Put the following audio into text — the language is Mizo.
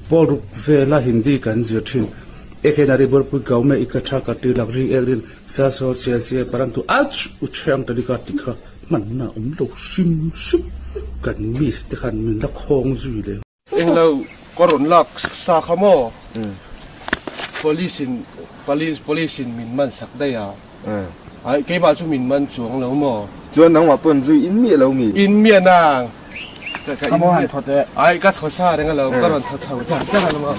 Pawl ruk vela Hindi kan zir thin. Ek he nari Borpui gaon mein ikatha karti lakri ek din sa so sia sia parantu ach u chheng talika ti kha hmanna awm lo hrim hrim kan miss te khan min la khawng zui leh. Englo ka rawn lak sa kha maw police in police in min man sak daih a ai keimah chu min man chuang lo maw. Chuan nangmah pawn zui in miah lo mi? In miah nang. Ka maw han thawt e. Ai ka thaw sa reng alo ka rawn thaw chho char char alo maw.